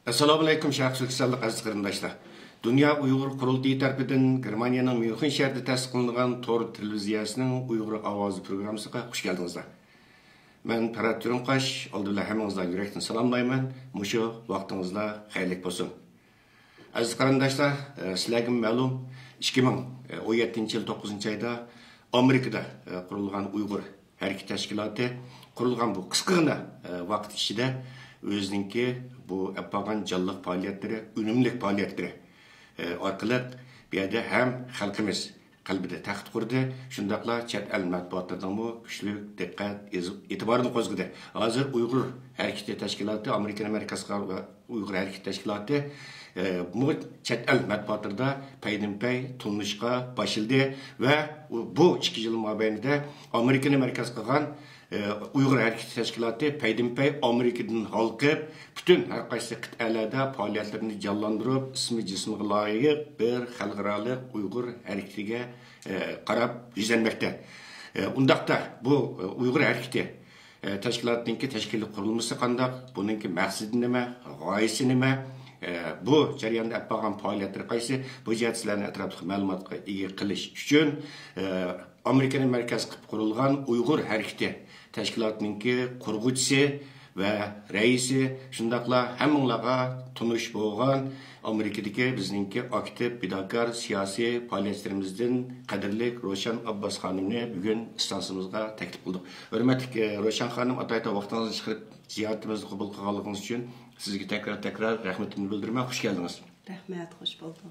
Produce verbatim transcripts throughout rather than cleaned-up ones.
ئەسسالامۇئەلەيكۇم، شەرقىي تۈركىستانلىق ئەزىز قېرىنداشلار! دۇنيا ئۇيغۇر قۇرۇلتىيى تەرىپىدىن گېرمانىيەنىڭ ميۇنخېن شەھىرىدە تەسىس قىلىنغان تور تېلېۋىزىيەسىنىڭ ئۇيغۇر ئاۋازى پروگراممىسىغا خۇش كەلدىڭىزلار. مەن پەرھات تۈرۈڭقاش، ئالدى بىلەن ھەممىڭىزلارنى يۈرەكتىن سالاملايمەن. مۇشۇ ۋاقتىڭىزلار خەيرلىك بولسۇن. ئەزىز قېرىنداشلار، ئە، سىلەرگىمۇ مەلۇم، ئىككى مىڭ ئون يەتتىنچى يىل توققۇزىنچى ئايدا ئامېرىكىدا، ئە، قۇرۇلغان ئۇيغۇر ھەرىكىتى تەشكىلاتى قۇرۇلغان بۇ قىسقىغىنا، ئە، ۋاقىت ئىچىدە ئۆزىنىڭكى بۇ ئەپ بارغان جانلىق پائالىيەتلىرى، ئۈنۈملۈك پائالىيەتلىرى، ئە، ئارقىلىق بۇ يەردە ھەم خەلقىمىز قەلبىدە تەخت قۇردى، شۇنداقلا چەت ئەل مەتبۇئاتلىرىنىڭمۇ كۈچلۈك دىققەت، ئېز-، ئېتىبارىنى قوزغىدى. ھازىر ئۇيغۇر ھەرىكىتى تەشكىلاتى، ئامېرىكىنى مەركەز قىلغان ئۇيغۇر ھەرىكىتى تەشكىلاتى، ئە، بۇ چەت ئەل مەتبۇئاتلىرىدا پەيدىنپەي تونۇشقا باشلىدى ۋە بۇ ئىككى يىل مابەينىدە ئامېرىكىنى مەركەز قىلغان، ئە، ئۇيغۇر ھەرىكىتى تەشكىلاتى پەيدىنپەي ئامېرىكىدىن ھالقىپ، پۈتۈن ھەر قايسى قىتئەلەردە پائالىيەتلىرىنى جانلاندۇرۇپ، ئىسمى جىسمىغا لايىق بىر خەلقئارالىق ئۇيغۇر ھەرىكىتىگە، ئە، قاراپ يۈزلەنمەكتە. ئە، ئۇنداقتا بۇ، ئە، ئۇيغۇر ھەرىكىتى، ئە، تەشكىلاتىنىڭكى تەشكىلىي قۇرۇلمىسى قانداق؟ بۇنىڭكى مەقسىتى نېمە؟ غايىسى نېمە؟ ئە، بۇ جەرياندا ئەپ بارغان پائالىيەتلىرى قايسى؟ بۇ جەھەتتە سىلەرنى ئەتراپلىق مەلۇماتقا ئىگە قىلىش ئۈچۈن، ئە، ئامېرىكىنى مەركەز قىلىپ قۇرۇلغان ئۇيغۇر ھەرىكىتى تەشكىلاتىنىڭكى قۇرغۇچىسى ۋە رەئىسى، شۇنداقلا ھەممىڭلارغا تونۇش بولغان ئامېرىكىدىكى بىزنىڭكى ئاكتىپ، پىداكار سىياسىي پائالىيەتچىلىرىمىزدىن قەدىرلىك روشەن ئابباس خانىمنى بۈگۈن ئىستانسىمىزغا تەكلىپ قىلدۇق. ھۆرمەتلىك، ئە، روشەن خانىم، ئاتايتا ۋاقتىڭىزنى چىقىرىپ زىيارىتىمىزنى قوبۇل قىلغانلىقىڭىز ئۈچۈن سىزگە تەكرار، تەكرار رەھمىتىمنى بىلدۈرىمەن. خۇش كەلدىڭىز. رەھمەت، خۇش بولدۇڭ.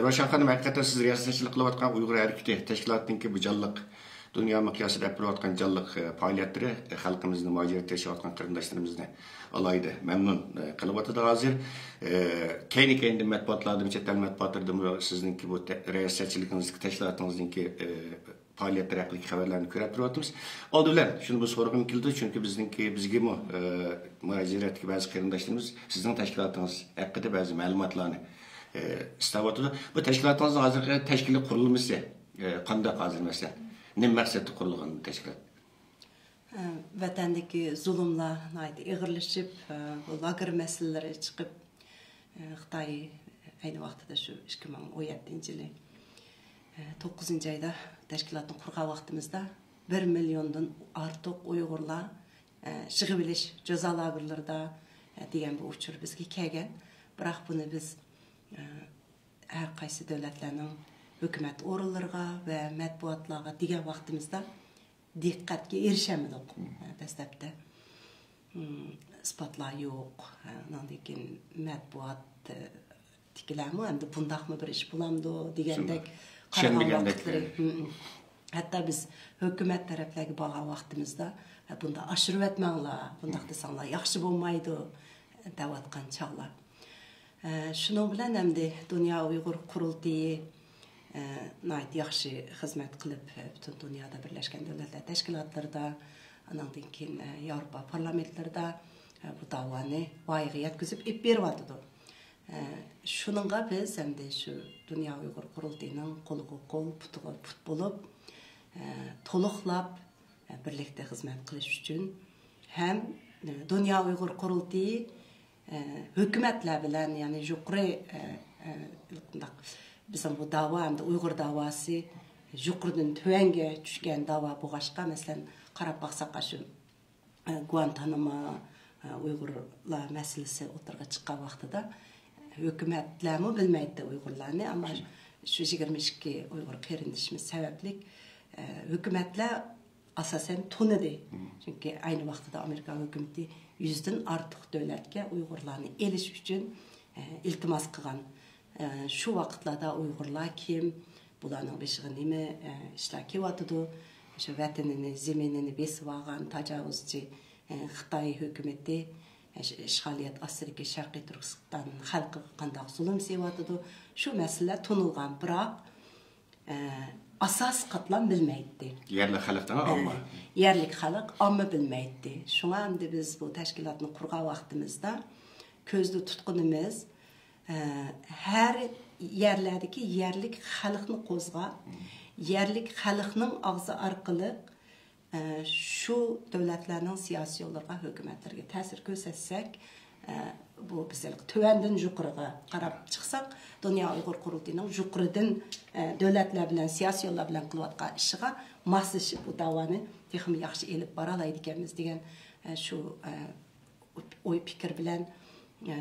روشەن خانىم، ھەقىقەتەن سىز رىياسەتچىلىك قىلىۋاتقان ئۇيغۇر ھەرىكىتى تەشكىلاتىنىڭكى بۇ جانلىق، دۇنيا مىقياسىدا ئېلىپ بېرىۋاتقان جانلىق، ئە، پائالىيەتلىرى، ئە، خەلقىمىزنى، مۇھاجىرەتتە ياشاۋاتقان قېرىنداشلىرىمىزنى ئالاھىدە مەمنۇن، ئە، قىلىۋاتىدۇ ھازىر. ئە، كەينى-كەينىدىن مەتبۇئاتلاردىمۇ، چەت ئەل مەتبۇئاتلىرىدىمۇ سىزنىڭكى بۇ تە-، رىياسەتچىلىكىڭىزدىكى تەشكىلاتىڭىزنىڭكى، ئە، پائالىيەتلىرى ھەققىدىكى خەۋەرلەرنى كۆرۈپ تۇرۇۋاتىمىز. ئالدى بىلەن شۇنى بۇ سورىغۇم كېلىدۇ، چۈنكى بىزنىڭكى، بىزگىمۇ، ئە، مۇھاجىرەتتىكى بەزى قېرىنداشلىرىمىز سىزنىڭ تەشكىلاتىڭىز ھەققىدە بەزى مەلۇماتلارنى، ئە، ئىستەۋاتىدۇ. بۇ تەشكىلاتىڭىزنىڭ ھازىرقى تەشكىلىي قۇرۇلمىسى، ئە، قانداق ھازىر، مەسىلەن؟ نېمە مەقسەتتە قۇرۇلغان بۇ تەشكىلات؟ ئە، ۋەتەندىكى زۇلۇملار ناھايىتى ئېغىرلىشىپ، ئە، بۇ لاگېر مەسىلىلىرى چىقىپ، ئە، خىتاي ئەينى ۋاقتىدا شۇ ئىككى مىڭ ئون يەتتىنچى يىلى، ئە، توققۇزىنچى ئايدا تەشكىلاتنى قۇرغان ۋاقتىمىزدا بىر مىليوندىن ئارتۇق ئۇيغۇرلار، ئە، يىغىۋېلىش جازا لاگېرلىرىدا، ئە، دېگەن بىر ئۇچۇر بىزگە كەلگەن. بىراق بۇنى بىز، ئە، ھەر قايسى دۆلەتلەرنىڭ ھۆكۈمەت ئورۇنلىرىغا ۋە مەتبۇئاتلارغا دېگەن ۋاقتىمىزدا دىققەتكە ئېرىشەلمىدۇق، ئە، دەسلەپتە. ئىسپاتلار يوق. ئاناندىن كېيىن مەتبۇئاتتىكىلەرمۇ ئەمدى بۇنداقمۇ بىر ئىش بولامدۇ دېگەندەك قارىغان ۋاقىتلىرى. ھەتتا بىز ھۆكۈمەت تەرەپلەرگە بارغان ۋاقتىمىزدا، ھە، بۇنداق ئاشۇرۇۋەتمەڭلار، بۇنداق دېسەڭلار ياخشى بولمايدۇ دەۋاتقان چاغلار. ئە، شۇنىڭ بىلەن ئەمدى دۇنيا ئۇيغۇر قۇرۇلتىيى، ئە، ناھايىتى ياخشى خىزمەت قىلىپ، پۈتۈن دۇنيادا بىرلەشكەن دۆلەتلەر تەشكىلاتلىرىدا، ئاناندىن كېيىن، ئە، ياۋروپا پارلامېنتلىرىدا، ئە، بۇ داۋانى ۋايىغا يەتكۈزۈپ ئېلىپ بېرىۋاتىدۇ. ئە، شۇنىڭغا بىز ئەمدى شۇ دۇنيا ئۇيغۇر قۇرۇلتىيىنىڭ قولىغا قول، پۇتىغا پۇت بولۇپ، ئە، تولۇقلاپ، ئە، بىرلىكتە خىزمەت قىلىش ئۈچۈن ھەم، ئە، دۇنيا ئۇيغۇر قۇرۇلتىيى ئە، ھۆكۈمەتلەر بىلەن، يەنى يۇقىرى، ئە، ئە، بۇنداق بىزنىڭ بۇ داۋا ئەمدى ئۇيغۇر داۋاسى يۇقىرىدىن تۆۋەنگە چۈشكەن داۋا بولغاچقا، مەسىلەن، قاراپ باقساق، ئاشۇ، ئە، گۇانتانامو، ئە، ئۇيغۇرلار مەسىلىسى ئوتتۇرىغا چىققان ۋاقتىدا ھۆكۈمەتلەرمۇ بىلمەيتتى ئۇيغۇرلارنى، ئەمما شۇ يىگىرمە ئىككى ئۇيغۇر قېرىندىشىمىز سەۋەبلىك، ئە، ھۆكۈمەتلەر ئاساسەن تونۇدى. چۈنكى ئەينى ۋاقتىدا ئامېرىكا ھۆكۈمىتى يۈزدىن ئارتۇق دۆلەتكە ئۇيغۇرلارنى ئېلىش ئۈچۈن، ئە، ئىلتىماس قىلغان. ئە، شۇ ۋاقىتلاردا ئۇيغۇرلار كىم، بۇلارنىڭ بېشىغا نېمە، ئە، ئىشلار كېلىۋاتىدۇ، شۇ ۋەتىنىنى، زېمىنىنى بېسىۋالغان تاجاۋۇزچى، ئە، خىتاي ھۆكۈمىتى، ئە، ش-، ئىشغالىيەت ئاستىدىكى شەرقىي تۈركىستان خەلقىگە قانداق زۇلۇم سېلىۋاتىدۇ، شۇ مەسىلىلەر تونۇلغان. بىراق، ئە، ئاساسىي قاتلام بىلمەيتتى. يەرلىك خەلقنىڭ ئامما. يەرلىك خەلق ئامما بىلمەيتتى. شۇڭا ئەمدى بىز بۇ تەشكىلاتنى قۇرغان ۋاقتىمىزدا كۆزدە تۇتقىنىمىز، ئە، ھەر يەرلەردىكى يەرلىك خەلقنى قوزغاپ، يەرلىك خەلقنىڭ ئاغزى ئارقىلىق، ئە، شۇ دۆلەتلەرنىڭ سىياسىيونلىرىغا، ھۆكۈمەتلىرىگە تەسىر كۆرسەتسەك، بۇ بىز ھېلىقى تۆۋەندىن يۇقىرىغا قاراپ چىقساق، دۇنيا ئۇيغۇر قۇرۇلتىيىنىڭ يۇقىرىدىن، ئە، دۆلەتلەر بىلەن، سىياسىي يوللار بىلەن قىلىۋاتقان ئىشىغا ماسلىشىپ، بۇ داۋانى تېخىمۇ ياخشى ئېلىپ بارالايدىكەنمىز دېگەن، ئە، شۇ، ئە، ئوي پىكىر بىلەن، ئە،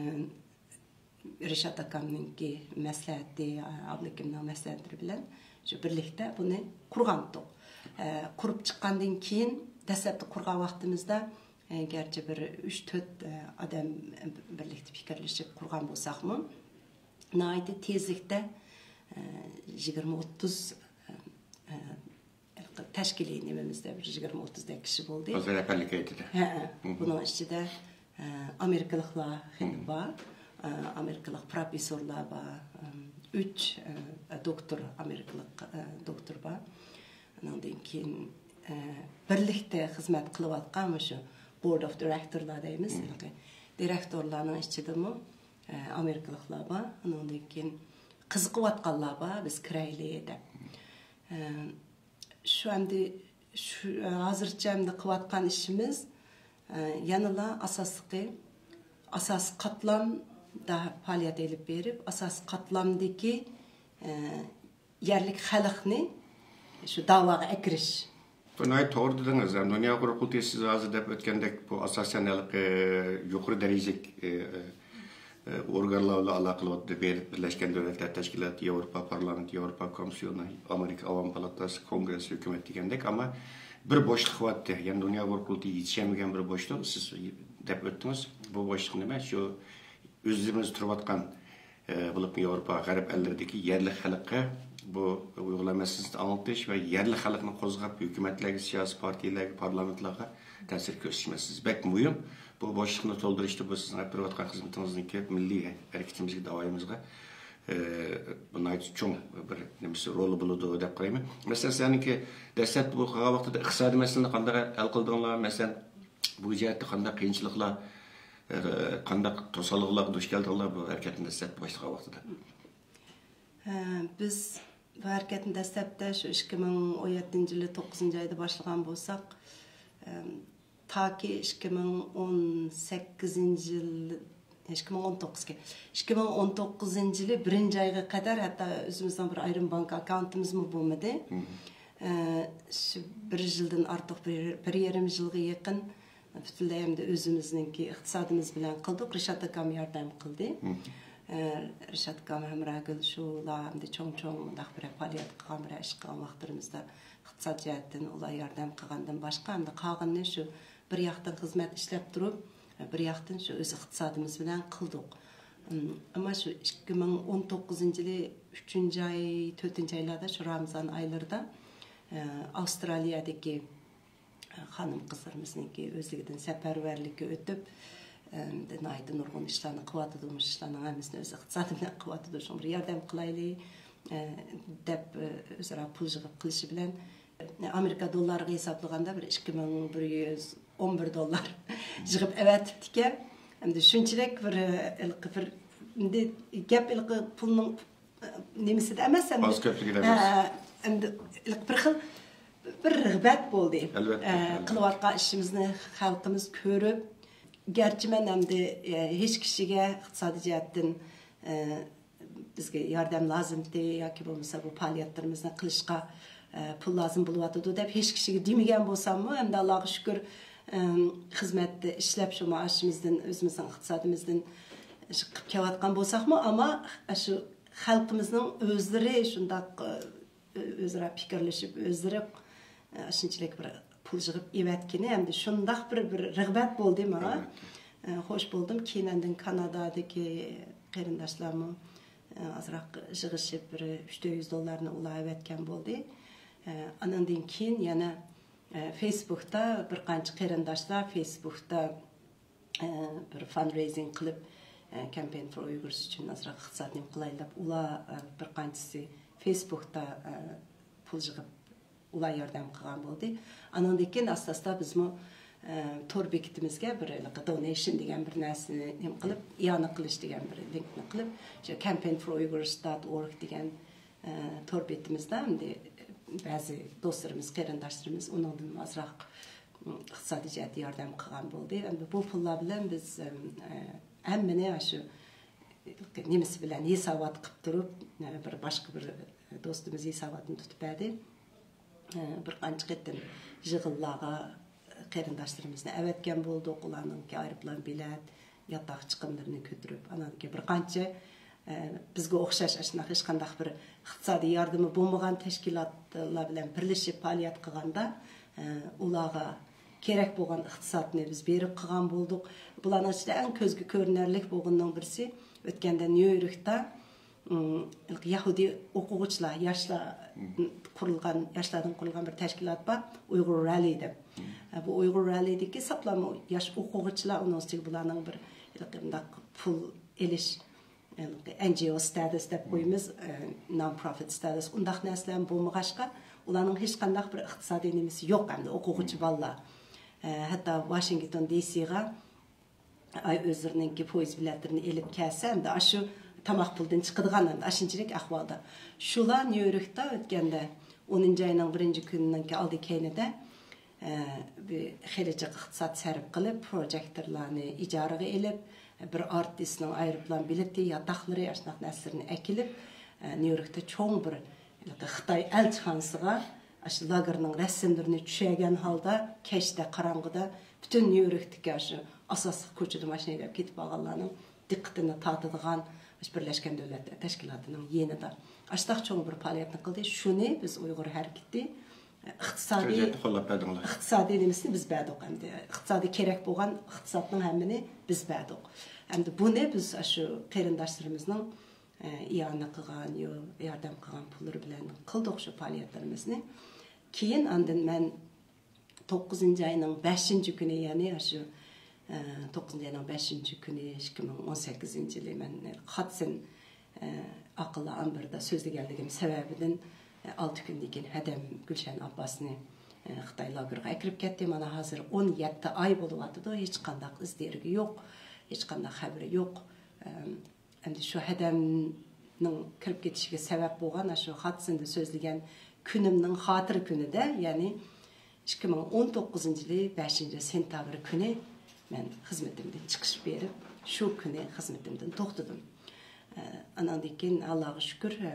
رىشات ئاكامنىڭكى مەسلىھەتى، ئابلىكىمنىڭ مەسلىھەتلىرى بىلەن شۇ بىرلىكتە بۇنى قۇرغانتۇق. ئە، قۇرۇپ چىققاندىن كېيىن، دەسلەپتە قۇرغان ۋاقتىمىزدا، ئە، گەرچە بىر ئۈچ تۆت، ئە، ئادەم بىرلىكتە پىكىرلىشىپ قۇرغان بولساقمۇ، ناھايىتى تېزلىكتە، ئە، يىگىرمە ئوتتۇز، ئە، ئە، تەشكىلىي نېمىمىزدە بىر يىگىرمە ئوتتۇزدەك كىشى بولدى. ھازىر رەھبەرلىك ھەيئىتىدە. ھە، بۇنىڭ ئىچىدە، ئە، ئامېرىكىلىقلار بار، ئە، ئامېرىكىلىق پروفېسسورلار بار، ئە، ئۈچ، ئە، دوكتور، ئامېرىكىلىق، ئە، دوكتور بار. ئانىڭدىن كېيىن، ئە، بىرلىكتە خىزمەت قىلىۋاتقان مۇشۇ بورد ئوف دىرېكتورلار دەيمىز، ھېلىقى دىرېكتورلارنىڭ ئىچىدىمۇ، ئە، ئامېرىكىلىقلار بار. ئانىڭدىن كېيىن قىزىقىۋاتقانلار بار، بىز كىرەيلى دەپ. ئە، شۇ ئەمدى شۇ، ھازىرچە ئەمدى قىلىۋاتقان ئىشىمىز، ئە، يەنىلا ئاساسلىقى، ئاساسىي قاتلامدا پائالىيەت ئېلىپ بېرىپ، ئاساسىي قاتلامدىكى، ئە، يەرلىك خەلقنى شۇ داۋاغا ئەكىرىش. بۇ ناھايىتى توغرا دېدىڭىز. ھەم دۇنيا ئۇيغۇر قۇرۇلتىيى سىز ھازىر دەپ ئۆتكەندەك، بۇ ئاساسەن ھېلىقى يۇقىرى دەرىجىلىك، ئە، ئە، ئورگانلار بىلەن ئالاقە قىلىۋاتىدۇ. بىر-، بىرلەشكەن دۆلەتلەر تەشكىلاتى، ياۋروپا پارلامېنتى، ياۋروپا كومىسسىيونى، ئامېرىكا ئاۋام پالاتاسى، كونگرېس، ھۆكۈمەت دېگەندەك. ئەمما بىر بوشلۇق قىلىۋاتتى. يەنى دۇنيا ئۇيغۇر قۇرۇلتىيى يېتىشەلمىگەن بىر بوشلۇق. سىز دەپ ئۆتتىڭىز. بۇ بوشلۇق نېمە؟ شۇ ئۆزىمىز تۇرۇۋاتقان، ئە، بولۇپمۇ ياۋروپا، غەرب ئەللىرىدىكى يەرلىك خەلققە بۇ ئۇيغۇرلار مەسىلىسىنى ئاڭلىتىش ۋە يەرلىك خەلقنى قوزغاپ، ھۆكۈمەتلەرگە، سىياسىي پارتىيەلەرگە، پارلامېنتلارغا تەسىر كۆرسىتىش مەسىلىسى بەك مۇھىم. بۇ بوشلۇقنى تولدۇرۇشتا بۇ سىزنىڭ ئېلىپ بېرىۋاتقان خىزمىتىڭىزنىڭكى مىللىي ھەرىكىتىمىزگە، داۋايىمىزغا، ئە، بۇ ناھايىتى چوڭ بىر نېمىسى، رولى بولىدۇ دەپ قارايمەن. مەسىلەن، سىلەرنىڭكى دەسلەپتە بۇ قىلغان ۋاقتىدا ئىقتىسادىي مەسىلىنى قانداق ھەل قىلدىڭلار؟ مەسىلەن، بۇ جەھەتتە قانداق قىيىنچىلىقلار، ئە، قانداق توسالغۇلارغا دۇچ كەلدىڭلار بۇ ھەرىكەتنى دەسلەپ باشلىغان ۋاقتىدا؟ ھە، بىز بۇ ھەرىكەتنى دەسلەپتە شۇ ئىككى مىڭ ئون يەتتىنچى يىلى توققۇزىنچى ئايدا باشلىغان بولساق، ئەم، تاكى ئىككى مىڭ ئون سەككىزىنچى يىل، ئىككى مىڭ ئون توققۇزغا، ئىككى مىڭ ئون توققۇزىنچى يىلى بىرىنچى ئايغا قەدەر ھەتتا ئۆزىمىزنىڭ بىر ئايرىم بانك ئاككاونتىمىزمۇ بولمىدى. ئە، شۇ بىر يىلدىن ئارتۇق، بىر، بىر يېرىم يىلغا يېقىن پۈتۈنلەي ئەمدى ئۆزىمىزنىڭكى ئىقتىسادىمىز بىلەن قىلدۇق. رىشات ئاكام ياردەم قىلدى. ئە، رىشات ئاكام، ھەمراگۈل، شۇلار ئەمدى چوڭ-چوڭ مۇنداق بىر پائالىيەت قىلغان، بىر ئىش قىلغان ۋاقىتلىرىمىزدا ئىقتىساد جەھەتتىن ئۇلار ياردەم قىلغاندىن باشقا، ئەمدى قالغىنىنى شۇ بىر ياقتىن خىزمەت ئىشلەپ تۇرۇپ، بىر ياقتىن شۇ ئۆز ئىقتىسادىمىز بىلەن قىلدۇق. ئەمما شۇ ئىككى مىڭ ئون توققۇزىنچى يىلى ئۈچىنچى ئاي، تۆتىنچى ئايلاردا، شۇ رامىزان ئايلىرىدا، ئە، ئاۋسترالىيەدىكى، ئە، خانىم قىزلىرىمىزنىڭكى ئۆزلۈكىدىن سەپەرۋەرلىككە ئۆتۈپ، ئەمدى ناھايىتى نۇرغۇن ئىشلارنى قىلىۋاتىدۇ، مۇشۇ ئىشلارنىڭ ھەممىسىنى ئۆز ئىقتىسادى بىلەن قىلىۋاتىدۇ، شۇڭا بىر ياردەم قىلايلى، ئە، دەپ، ئە، ئۆزئارا پۇل يىغىپ قىلىشى بىلەن، ئامېرىكا دوللارىغا ھېسابلىغاندا بىر ئىككى مىڭ بىر يۈز ئون بىر دوللار يىغىپ ئەۋەتىپتىكەن. ئەمدى شۇنچىلىك بىر، ھېلىقى بىر، ئەمدى گەپ ھېلىقى پۇلنىڭ، ئە، نېمىسىدە ئەمەس، ئەمدى، ئاز كۆپلۈكىدە ئەمەس. ئە، ئەمدى ھېلىقى بىر خىل بىر رىغبەت بولدى. ئەلۋەتتە، ئە، ئەلۋەتتە. قىلىۋاتقان ئىشىمىزنى خەلقىمىز كۆرۈپ، گەرچە مەن ئەمدى، ئە، ھېچ كىشىگە ئىقتىسادىي جەھەتتىن، ئە، بىزگە ياردەم لازىمتى ياكى بولمىسا بۇ پائالىيەتلىرىمىزنى قىلىشقا، ئە، پۇل لازىم بولۇۋاتىدۇ دەپ ھېچ كىشىگە دېمىگەن بولساممۇ، ئەمدى ئاللاغا شۈكۈر، ئەم، خىزمەتتە ئىشلەپ شۇ مائاشىمىزدىن، ئۆزىمىزنىڭ ئىقتىسادىمىزدىن قىلىپ كېلىۋاتقان بولساقمۇ، ئەمما شۇ خەلقىمىزنىڭ ئۆزلىرى شۇنداق، ئە، ئۆزئارا پىكىرلىشىپ، ئۆزلىرى، ئە، شۇنچىلىك بىر پۇل يىغىپ ئېۋەتكىنى ھەمدە شۇنداق بىر، بىر رىغبەت بولدى ماڭا. ئەلۋەتتە. ئە، خوش بولدۇم. كېيىن ئاندىن كانادادىكى قېرىنداشلارمۇ، ئە، ئازراق يىغىشىپ، بىر ئۈچ تۆت يۈز دوللارنى ئۇلار ئەۋەتكەن بولدى. ئە، ئانىڭدىن كېيىن يەنە، ئە، فېيسبۇكتا بىر قانچە قېرىنداشلار فېيسبۇكتا ئە، بىر fundraising قىلىپ، ئە، Campaign for Uyghurs ئۈچۈن ئازراق ئىقتىساد نېمە قىلايلى دەپ، ئۇلار، ئە، بىر قانچىسى فېيسبۇكتا، ئە، پۇل يىغىپ، ئۇلار ياردەم قىلغان بولدى. ئانىڭدىن كېيىن ئاستا-ئاستا بىزمۇ، ئە، تور بېكىتىمىزگە بىر ھېلىقى donation دېگەن بىر نەرسىنى نېمە قىلىپ، ئىئانە قىلىش دېگەن بىر لىنكنى قىلىپ، شۇ campaign for Uyghurs dot org دېگەن ئە، تور بېتىمىزدە ئەمدى بەزى دوستلىرىمىز، قېرىنداشلىرىمىز ئۇنىڭدىن ئازراق، ئىم، ئىقتىسادىي جەھەتتە ياردەم قىلغان بولدى. ئەمدى بۇ پۇللار بىلەن بىز، ئەم، ئە، ھەممىنى شۇ نېمىسى بىلەن ھېسابات قىلىپ تۇرۇپ، بىر باشقا بىر دوستىمىز ھېساباتنى تۇتۇپ بەردى. بىر قانچە قېتىم يىغىنلارغا قېرىنداشلىرىمىزنى ئەۋەتكەن بولدۇق. ئۇلارنىڭكى ئايروپىلان بېلەت، ياتاق چىقىملىرىنى كۆتۈرۈپ، ئانان كېيىن بىر قانچە، ئە، بىزگە ئوخشاش ئاشۇنداق ھېچقانداق بىر ئىقتىسادىي ياردىمى بولمىغان تەشكىلاتلار بىلەن بىرلىشىپ پائالىيەت قىلغاندا، ئە، ئۇلارغا كېرەك بولغان ئىقتىسادنى بىز بېرىپ قىلغان بولدۇق. بۇلارنىڭ ئىچىدە ئەڭ كۆزگە كۆرۈنەرلىك بولغىنىنىڭ بىرسى، ئۆتكەندە نيۇ يوركتا، ئىم، يەھۇدىي ئوقۇغۇچىلار، ياشلار قۇرۇلغان، ياشلاردىن قۇرۇلغان بىر تەشكىلات بار، ئۇيغۇر رەللى دەپ. ئە، بۇ ئۇيغۇر رەللىدىكى ساپلامۇ ياش ئوقۇغۇچىلار، ئۇنىڭ ئۈستىگە بۇلارنىڭ بىر ھېلىقى مۇنداق پۇل ئېلىش، ھېلىقى ئېن جى ئو ستاتۇس دەپ قويىمىز، ئە، نان پروفىت ستاتۇس، ئۇنداق نەرسىلەر بولمىغاچقا، ئۇلارنىڭ ھېچقانداق بىر ئىقتىسادىي نېمىسى يوق ئەمدى ئوقۇغۇچى بالىلار. ئە، ھەتتا ۋاشىنگتون دى سىغا ئاي ئۆزلىرىنىڭكى پويىز بېلەتلىرىنى ئېلىپ كەلسە، ئەمدى ئاشۇ تاماق پۇلىدىن چىقىدىغان ئەمدى ئاشۇنچىلىك ئەھۋالدا. شۇلار نيۇ يوركتا ئۆتكەندە ئونىنچى ئاينىڭ بىرىنچى كۈنىنىڭكى ئالدى كەينىدە، ئە، بىر خېلى جىق ئىقتىساد سەرپ قىلىپ، پروجېكتورلارنى ئىجارىگە ئېلىپ، بىر ئارتىسنىڭ ئايروپىلان بېلىتى، ياتاقلىرى، ئاشۇنداق نەرسىلىرىنى ئەكېلىپ، ئە، نيۇ يوركتا چوڭ بىر خىتاي ئەلچىخانىسىغا ئاشۇ لاگېرنىڭ رەسىملىرىنى چۈشۈرگەن ھالدا كەچتە قاراڭغۇدا پۈتۈن نيۇ يوركتىكى ئاشۇ ئاساسلىق كوچىدا ماشىنا ھەيدەپ كېتىپ بارغانلارنىڭ دىققىتىنى تارتىدىغان ئاشۇ بىرلەشكەن دۆلەتلەر تەشكىلاتىنىڭ يېنىدا ئاشۇنداق چوڭ بىر پائالىيەتنى قىلدى. شۇنى بىز ئۇيغۇر ھەرىكىتى ئىقتىسادىي، جەزىيەتنى قوللاپ بەردىڭلار. ئىقتىسادىي نېمىسىنى بىز بەردۇق ئەمدى. ئىقتىسادىي كېرەك بولغان ئىقتىسادنىڭ ھەممىنى بىز بەردۇق. ئەمدى بۇنى بىز ئاشۇ قېرىنداشلىرىمىزنىڭ، ئە، ئىئانە قىلغان، يو-، ياردەم قىلغان پۇللىرى بىلەن قىلدۇق شۇ پائالىيەتلىرىمىزنى. كېيىن ئاندىن مەن توققۇزىنچى ئاينىڭ بەشىنچى كۈنى، يەنى ئاشۇ، ئە، توققۇزىنچى ئاينىڭ بەشىنچى كۈنى ئىككى مىڭ ئون سەككىزىنچى يىلى مەن خادسىن، ئە، ئاقىللار ئامبىرىدا سۆزلىگەنلىكىم سەۋەبىدىن، ئە، ئالتە كۈندىن كېيىن ھەدەم گۈلشەن ئابباسنى، ئە، خىتاي لاگېرىغا ئەكىرىپ كەتتى. مانا ھازىر ئون يەتتە ئاي بولۇۋاتىدۇ، ھېچقانداق ئىز دېرىكى يوق، ھېچقانداق خەۋىرى يوق. ئەم، ئەمدى شۇ ھەدەمنىڭ كىرىپ كېتىشىگە سەۋەب بولغان ئاشۇ خادسىندا سۆزلىگەن كۈنۈمنىڭ خاتىرە كۈنىدە، يەنى ئىككى مىڭ ئون توققۇزىنچى يىلى بەشىنچى سېنتەبىر كۈنى مەن خىزمىتىمدىن چىقىش بېرىپ، شۇ كۈنى خىزمىتىمدىن توختىدىم. ئە، ئاناندىن كېيىن، ئاللاغا شۈكۈر، ئە،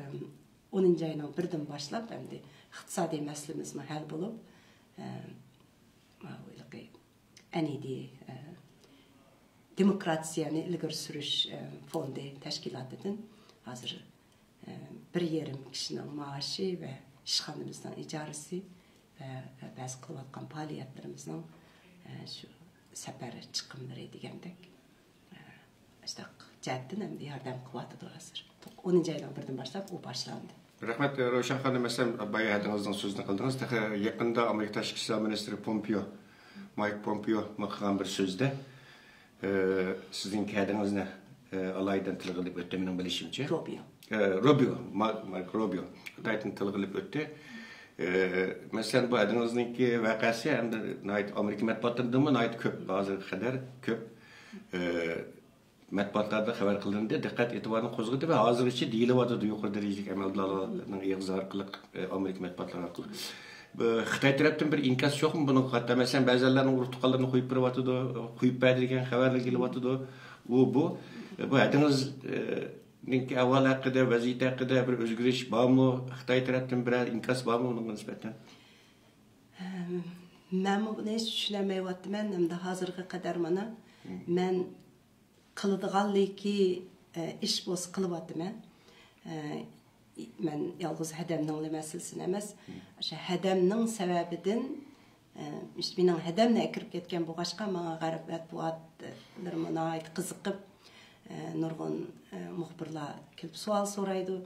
ئونىنچى ئاينىڭ بىرىدىن باشلاپ، ئەمدى ئىقتىسادىي مەسىلىمىزمۇ ھەل بولۇپ، ئە، ھېلىقى ئەن ئى دى، ئە، دېموكراتىيەنى ئىلگىرى سۈرۈش، ئە، فوندى تەشكىلاتىدىن ھازىر، ئە، بىر يېرىم كىشىنىڭ مائاشى ۋە ئىشخانىمىزنىڭ ئىجارىسى ۋە بەزى قىلىۋاتقان پائالىيەتلىرىمىزنىڭ، ئە، شۇ سەپەر چىقىملىرى دېگەندەك، ئە، ئاشۇنداق جەھەتتىن ئەمدى ياردەم قىلىۋاتىدۇ ھازىر. ئونىنچى ئاينىڭ بىرىدىن باشلاپ ئۇ باشلاندى. رەھمەت، روشەن خانىم. مەسىلەن، بايا ھەدىڭىزنىڭ سۆزىنى قىلدىڭىز. تېخى يېقىندا ئامېرىكا تاشقى ئىشلار مىنىستىرى پومپېيو، مايك پومپېيو قىلغان بىر سۆزدە، ئە، سىزنىڭ ھەدىڭىزنى، ئە، ئالاھىدە تىلغا ئېلىپ ئۆتتى، مېنىڭ بىلىشىمچە. روبىيو. ئە، روبىيو، ما-، مايك روبىيو ئالاھىدە تىلغا ئېلىپ ئۆتتى. ئە، مەسىلەن، بۇ ھەدىڭىزنىڭكى ۋەقەسى ئەمدى ناھايىتى ئامېرىكا مەتبۇئاتلىرىدىنمۇ ناھايىتى كۆپ، ھازىرغا قەدەر كۆپ، ئە، مەتبۇئاتلاردا خەۋەر قىلىندى، دىققەت ئېتىبارنى قوزغىدى ۋە ھازىرغىچە دېيىلىۋاتىدۇ يۇقىرى دەرىجىلىك ئەمەلدارلارنىڭ ئېغىزى ئارقىلىق، ئە، ئامېرىكا مەتبۇئاتلىرى ئارقىلىق. بۇ خىتاي تەرەپتىن بىر ئىنكاس يوقمۇ بۇنىڭغا قارىتا؟ مەسىلەن، بەزىلەرنىڭ ئۇرۇق تۇغقانلىرىنى قويۇپ بېرىۋاتىدۇ، قويۇپ بەردى دېگەن خەۋەرلەر كېلىۋاتىدۇ. ئۇ، بۇ، بۇ ھەدىڭىز، ئە، نىڭكى ئەھۋالى ھەققىدە، ۋەزىيىتى ھەققىدە بىر ئۆزگىرىش بارمۇ؟ خىتاي تەرەپتىن بىرەر ئىنكاس بارمۇ بۇنىڭغا نىسبەتەن؟ ئەم، مەنمۇ بۇنى ھېچ چۈشىنەلمەيۋاتىمەن. ئەمدى ھازىرغا قەدەر مانا مەن قىلىدىغانلىكى، ئە، ئىش بولسا قىلىۋاتىمەن. ئە، مەن يالغۇز ھەدەمنىڭلا مەسىلىسىنى ئەمەس، ئاشۇ ھەدەمنىڭ سەۋەبىدىن، ئە، ئىشتە مېنىڭ ھەدەمنى ئەكىرىپ كەتكەن بولغاچقا، ماڭا غەرب مەتبۇئاتلىرىمۇ ناھايىتى قىزىقىپ، ئە، نۇرغۇن، ئە، مۇخبىرلار كېلىپ سوئال سورايدۇ.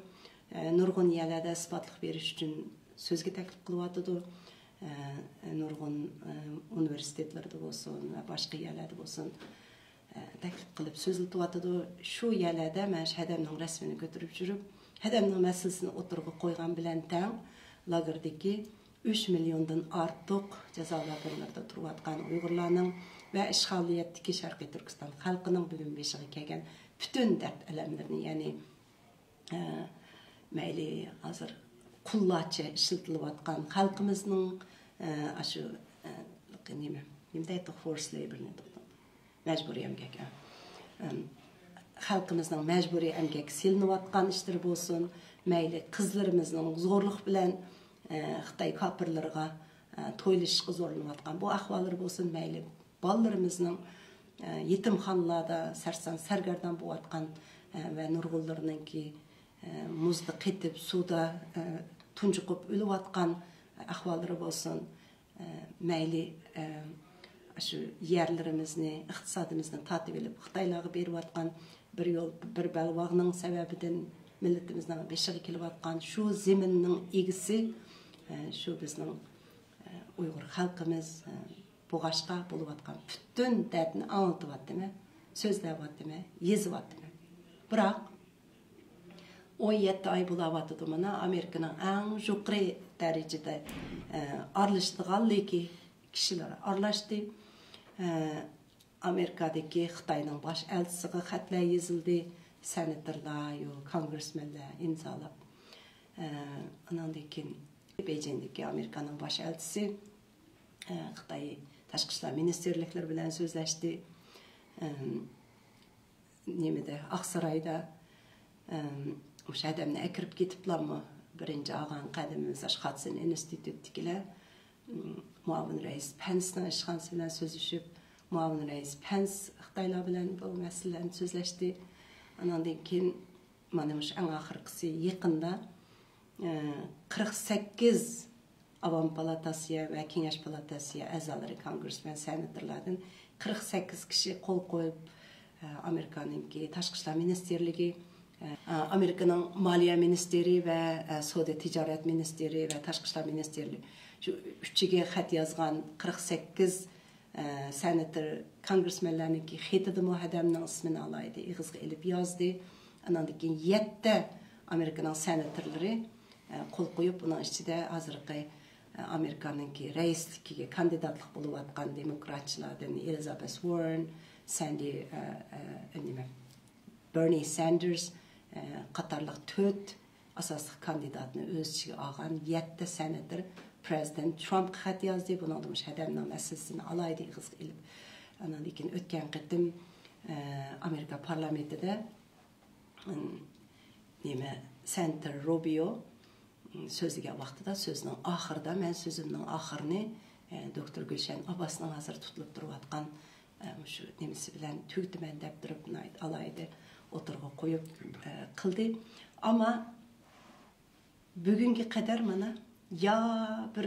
ئە، نۇرغۇن يەرلەردە ئىسپاتلىق بېرىش ئۈچۈن سۆزگە تەكلىپ قىلىۋاتىدۇ. ئە، نۇرغۇن، ئە، ئۇنىۋېرسىتېتلىرىدا بولسۇن ۋە باشقا يەرلەردە بولسۇن، ئە، تەكلىپ قىلىپ سۆزلىتىۋاتىدۇ. شۇ يەرلەردە مەن شۇ ھەدەمنىڭ رەسىمىنى كۆتۈرۈپ يۈرۈپ، ھەدەمنىڭ مەسىلىسىنى ئوتتۇرىغا قويغان بىلەن تەڭ، لاگېردىكى ئۈچ مىليوندىن ئارتۇق جازا لاگېرلىرىدا تۇرۇۋاتقان ئۇيغۇرلارنىڭ ۋە ئىشغالىيەتتىكى شەرقىي تۈركىستان خەلقىنىڭ بۈگۈن بېشىغا كەلگەن پۈتۈن دەرد-ئەلەملىرىنى، يەنى، ئە، مەيلى ھازىر قۇللارچە ئىشلىتىلىۋاتقان خەلقىمىزنىڭ، ئە، ئاشۇ، ئە، نېمە، نېمە دەيدۇ، فورس لەيبورنى دەيدۇ. مەجبۇرىي ئەمگەك، ئە. ئەم، خەلقىمىزنىڭ مەجبۇرىي ئەمگەككە سېلىنىۋاتقان ئىشلىرى بولسۇن، مەيلى قىزلىرىمىزنىڭ زورلۇق بىلەن، ئە، خىتاي كاپىرلىرىغا، ئە، تويلىشىشقا زورلىنىۋاتقان بۇ ئەھۋاللىرى بولسۇن، مەيلى بالىلىرىمىزنىڭ، ئە، يېتىمخانىلاردا سەرسان سەرگەردان بولۇۋاتقان، ئە، ۋە نۇرغۇنلىرىنىڭكى، ئە، مۇزدا قېتىپ، سۇدا، ئە، تۇنجۇقۇپ ئۆلۈۋاتقان ئەھۋاللىرى بولسۇن، ئە، مەيلى، ئە، شۇ يەرلىرىمىزنى، ئىقتىسادىمىزنى تارتىۋېلىپ، خىتايلارغا بېرىۋاتقان بىر يول، بىر بەلباغنىڭ سەۋەبىدىن مىللىتىمىزنىڭ بېشىغا كېلىۋاتقان شۇ زېمىننىڭ ئىگىسى، ئە، شۇ بىزنىڭ، ئە، ئۇيغۇر خەلقىمىز، ئە، بولغاچقا بولۇۋاتقان پۈتۈن دەردنى ئاڭلىتىۋاتىمەن، سۆزلەۋاتىمەن، يېزىۋاتىمەن. بىراق، ئون يەتتە ئاي بولاۋاتىدۇ مانا، ئامېرىكىنىڭ ئەڭ يۇقىرى دەرىجىدە، ئە، ئارىلىشىدىغانلىكى كىشىلەر ئارىلاشتى. ئە، ئامېرىكادىكى خىتاينىڭ باش ئەلچىسىغا خەتلەر يېزىلدى. سېناتورلار، يو، كونگرېسمېنلار ئىمزالاپ. ئە، ئاناندىن كېيىن بېيجىڭدىكى ئامېرىكانىڭ باش ئەلچىسى، ئە، خىتاي تاشقى ئىشلار مىنىستىرلىكلىرى بىلەن سۆزلەشتى. ئەم، نېمىدە، ئاقسارايدا، ئەم، مۇشۇ ھەدەمنى ئەكىرىپ كېتىپلارمۇ، بىرىنچى ئالغان قەدىمىمىز ئاشۇ خادسن ئىنستىتۇتتىكىلەر، ئىم، مۇئاۋىن رەئىس پەنسنىڭ ئىشخانىسى بىلەن سۆزلىشىپ، مۇئاۋىن رەئىس پەنس خىتايلار بىلەن بۇ مەسىلىلەرنى سۆزلەشتى. ئاناندىن كېيىن مانا مۇشۇ ئەڭ ئاخىرقىسى يېقىندا، ئە، قىرىق سەككىز ئاۋام پالاتاسى ۋە كېڭەش پالاتاسى ئەزالىرى، كونگرېسمېن، سېناتورلاردىن قىرىق سەككىز كىشى قول قويۇپ، ئە، ئامېرىكانىڭكى تاشقى ئىشلار مىنىستىرلىكى، ئە، ئامېرىكىنىڭ مالىيە مىنىستىرى ۋە، ئە، سودا تىجارەت مىنىستىرى ۋە تاشقى ئىشلار مىنىستىرلىكى، شۇ ئۈچىگە خەت يازغان قىرىق سەككىز ئە، سېناتور، كونگرېسمېنلەرنىڭكى خېتىدىمۇ ھەدەمنىڭ ئىسمىنى ئالاھىدە ئېغىزغا ئېلىپ يازدى. ئاناندىن كېيىن يەتتە ئامېرىكىنىڭ سېناتورلىرى، ئە، قول قويۇپ، ئۇنىڭ ئىچىدە ھازىرقى، ئە، ئامېرىكانىڭكى رەئىسلىكىگە كاندىداتلىق بولۇۋاتقان دېموكراتچىلاردىن ئېلىزابېس ۋاررېن، ساندى، ئە، ئە، نېمە، بېرنى ساندېرس، ئە، قاتارلىق تۆت ئاساسلىق كاندىداتنى ئۆز ئىچىگە ئالغان يەتتە سېناتور پىرېزىدېنت ترامپقا خەت يازدى. بۇنىڭدا مۇشۇ ھەدەمنىڭ مەسىلىسىنى ئالاھىدە ئېغىزغا ئېلىپ، ئاندىن كېيىن ئۆتكەن قېتىم، ئە، ئامېرىكا پارلامېنتىدا، ئىم، نېمە، سېناتور روبىيو، ئىم، سۆزلىگەن ۋاقتىدا سۆزىنىڭ ئاخىرىدا، مەن سۆزۈمنىڭ ئاخىرىنى، ئە، دوكتور گۈلشەن ئابباسنىڭ ھازىر تۇتۇلۇپ تۇرۇۋاتقان، ئە، مۇشۇ نېمىسى بىلەن تۈگىتىمەن دەپ تۇرۇپ، ناھايىتى ئالاھىدە ئوتتۇرىغا قويۇپ، ئە، قىلدى. ئەمما بۈگۈنگە قەدەر مانا يا بىر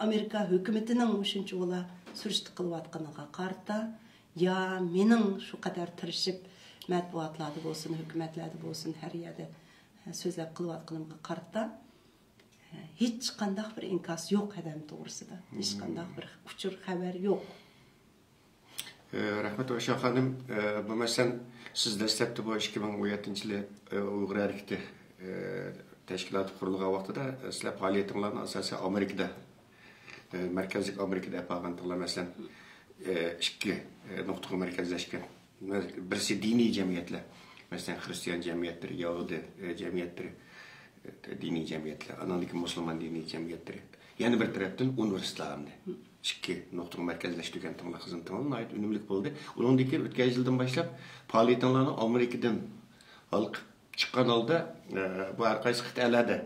ئامېرىكا ھۆكۈمىتىنىڭ مۇشۇنچە ئۇلا سۈرۈشتە قىلىۋاتقىنىغا قارىتا، يا مېنىڭ شۇ قەدەر تىرىشىپ مەتبۇئاتلاردا بولسۇن، ھۆكۈمەتلەردە بولسۇن، ھەر يەردە سۆزلەپ قىلىۋاتقىنىمغا قارىتا، ھېچقانداق بىر ئىنكاس يوق ھەدەم توغرىسىدا. ھېچقانداق بىر ئۇچۇر، خەۋەر يوق. ئە، رەھمەت، ئوشا خانىم. ئە، بۇ مەسىلەن، سىز دەسلەپتە بۇ ئىككى مىڭ ئون يەتتىنچى يىلى، ئە، ئۇيغۇر ھەرىكىتى، ئە، تەشكىلاتى قۇرۇلغان ۋاقتىدا، ئە، سىلەر پائالىيىتىڭلارنى ئاساسەن ئامېرىكىدا، ئە، مەركەزلىك ئامېرىكىدا ئېلىپ بارغانتىڭلار، مەسىلەن، ئە، ئىككى، ئە، نۇقتىغا مەركەزلەشكەن. بىرسى دىنىي جەمئىيەتلەر، مەسىلەن، خىرىستىيان جەمئىيەتلىرى، يەھۇدىي، ئە، جەمئىيەتلىرى، ئە، دىنىي جەمئىيەتلەر، ئانىڭدىن كېيىن مۇسۇلمان دىنىي جەمئىيەتلىرى. يەنە بىر تەرەپتىن ئۇنىۋېرسىتېتلار ئىككى نۇقتىغا مەركەزلەشتۈرگەنتىڭلار، خىزمىتىڭلار ناھايىتى ئۈنۈملۈك بولدى. ئۇنىڭدىن كېيىن ئۆتكەن يىلدىن باشلاپ پائالىيىتىڭلارنى ئامېرىكىدىن ھالقىپ چىققان ھالدا، ئە، بۇ ھەر قايسى قىتئەلەردە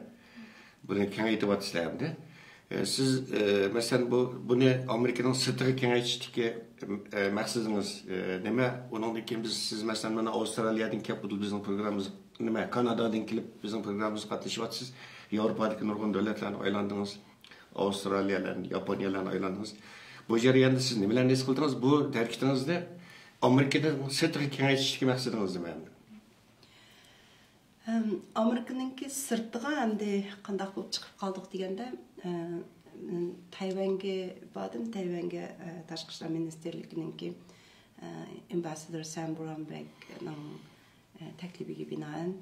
بۇنى كېڭەيتىۋاتىسىلەر ئەمدى. ئە، سىز، ئە، مەسىلەن، بۇ، بۇنى ئامېرىكىنىڭ سىرتىغا كېڭەيتىشتىكى، ئە، مەقسىتىڭىز، ئە، نېمە؟ ئۇنىڭدىن كېيىن بىز، سىز، مەسىلەن، مانا ئاۋسترالىيەدىن كېلىپ بىزنىڭ پروگراممىمىزغا، نېمە، كانادادىن كېلىپ بىزنىڭ پروگراممىمىزغا قاتنىشىۋاتىسىز. ياۋروپادىكى نۇرغۇن دۆلەتلەرنى ئايلاندىڭىز. ئاۋسترالىيەلەرنى، ياپونىيەلەرنى ئايلاندىڭىز. بۇ جەرياندا سىز نېمىلەرنى ھېس قىلدىڭىز؟ بۇ ھەرىكىتىڭىزنى ئامېرىكىنىڭ سىرتىغا كېڭەيتىشتىكى مەقسىتىڭىز نېمە ئەمدى؟ ئەم، ئامېرىكىنىڭكى سىرتىغا ئەمدى قانداق بولۇپ چىقىپ قالدۇق دېگەندە، ئە، تەيۋەنگە باردىم. تەيۋەنگە، ئە، تاشقى ئىشلار مىنىستىرلىكىنىڭكى، ئە، ئامباسسادور سام برامبېكنىڭ، ئە، تەكلىپىگە بىنائەن،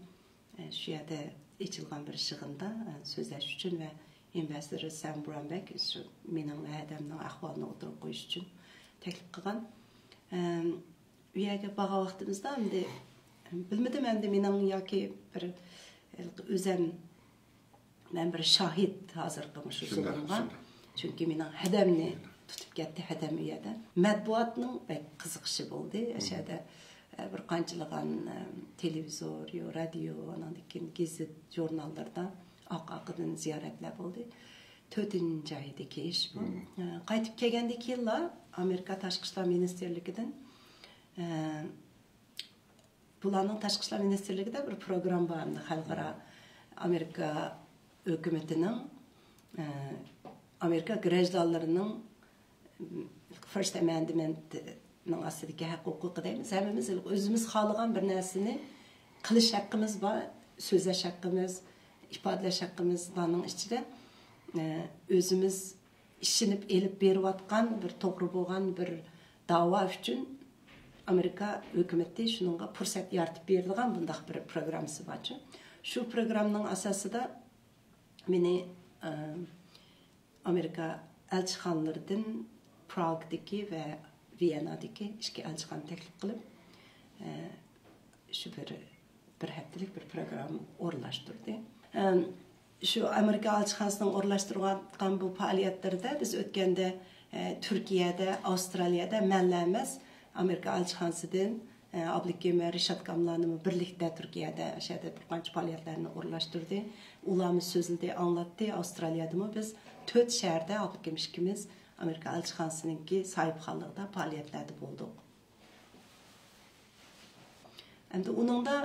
ئە، شۇ يەردە ئېچىلغان بىر يىغىندا، ئە، سۆزلەش ئۈچۈن ۋە ئامباسسادور سام برامبېك شۇ مېنىڭ ۋە ھەدەمنىڭ ئەھۋالىنى ئوتتۇرىغا قويۇش ئۈچۈن تەكلىپ قىلغان. ئەم، ئۇ يەرگە بارغان ۋاقتىمىزدا ئەمدى بىلمىدىم، ئەمدى مېنىڭ ياكى بىر ھېلىقى ئۆزەم، مەن بىر شاھىت ھازىرقى مۇشۇ زۇلۇمغا. چۈنكى مېنىڭ ھەدەمنى تۇتۇپ كەتتى، ھەدەم ئۇ يەردە. مەتبۇئاتنىڭ بەك قىزىقىشى بولدى. ئەشەدە، ئە، بىر قانچىلىغان، ئە، تېلېۋىزور، يو، رادىيو، ئاناندىن كېيىن گېزىت، ژۇرناللىرىدا ئارقا-ئارقىدىن زىيارەتلەر بولدى. تۆتىنچى ئايدىكى ئىش بۇ. ئە، قايتىپ كەلگەندىن كېيىنلا ئامېرىكا تاشقى ئىشلار مىنىستىرلىكىدىن، ئە، بۇلارنىڭ تاشقى ئىشلار مىنىستىرلىكىدە بىر پروگرامما بار، ئەمدى خەلقئارا ئامېرىكا ھۆكۈمىتىنىڭ، ئە، ئامېرىكا گراژدانلىرىنىڭ، م، فىرست ئەمەندمېنتنىڭ ئاستىدىكى ھەق ھوقۇقى دەيمىز. ھەممىمىز ئۆزىمىز خالىغان بىر نەرسىنى قىلىش ھەققىمىز بار، سۆزلەش ھەققىمىز، ئىپادىلەش ھەققىمىز بارنىڭ ئىچىدە، ئە، ئۆزىمىز ئىشىنىپ ئېلىپ بېرىۋاتقان بىر توغرا بولغان بىر داۋا ئۈچۈن ئامېرىكا ھۆكۈمىتى شۇنىڭغا پۇرسەت يارىتىپ بېرىدىغان بۇنداق بىر پروگراممىسى بارچۇ. شۇ پروگراممىنىڭ ئاساسىدا مېنى، ئە، ئامېرىكا ئەلچىخانىلىرىدىن پراگدىكى ۋە ۋىيەننادىكى ئىككى ئەلچىخانا تەكلىپ قىلىپ، ئە، شۇ بىر، بىر ھەپتىلىك بىر پروگرامما ئورۇنلاشتۇردى. ئەم، شۇ ئامېرىكا ئەلچىخانىسىنىڭ ئورۇنلاشتۇرۇۋاتقان بۇ پائالىيەتلىرىدە بىز ئۆتكەندە، ئە، تۈركىيەدە، ئاۋسترالىيەدە مەنلا ئەمەس، ئامېرىكا ئەلچىخانىسىدىن، ئە، ئابلىكىم ۋە رىشات كاملانىمۇ بىرلىكتە تۈركىيەدە، ئاشۇ يەردە بىر قانچە پائالىيەتلەرنى ئورۇنلاشتۇردى. ئۇلارمۇ سۆزلىدى، ئاڭلاتتى. ئاۋسترالىيەدىمۇ بىز تۆت شەھەردە ئابلىكىم ئىككىمىز ئامېرىكا ئەلچىخانىسىنىڭكى ساھىبخانلىقىدا پائالىيەتلەردە بولدۇق. ئەمدى ئۇنىڭدا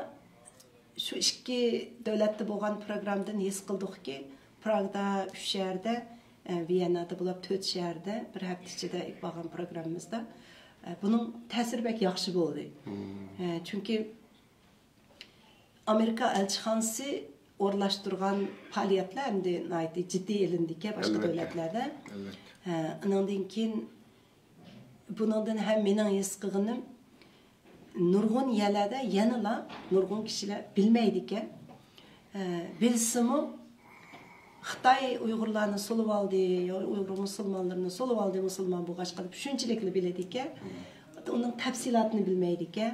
شۇ ئىككى دۆلەتتە بولغان پروگراممىدىن ھېس قىلدۇقكى، پراگدا ئۈچ شەھەردە، ئە، ۋىيەننادا بولۇپ تۆت شەھەردە بىر ھەپتە ئىچىدە ئېلىپ بارغان پروگراممىمىزدا، ئە، بۇنىڭ تەسىرى بەك ياخشى بولدى. ئە، چۈنكى ئامېرىكا ئەلچىخانىسى ئورۇنلاشتۇرغان پائالىيەتلەر ئەمدى ناھايىتى جىددىي ئېلىندىكەن باشقا ئەلۋەتتە. دۆلەتلەردە. ئەلۋەتتە. ئە، ئۇنىڭدىن كېيىن بۇنىڭدىن ھەم مېنىڭ ھېس قىلغىنىم، نۇرغۇن يەرلەردە يەنىلا نۇرغۇن كىشىلەر بىلمەيدىكەن. ئە، بىلسىمۇ، خىتاي ئۇيغۇرلارنى سولىۋالدى، يا ئۇيغۇر مۇسۇلمانلىرىنى سولىۋالدى، مۇسۇلمان بولغاچقا دەپ شۇنچىلىكلا بىلىدىكەن. ئۇنىڭ تەپسىلاتىنى بىلمەيدىكەن.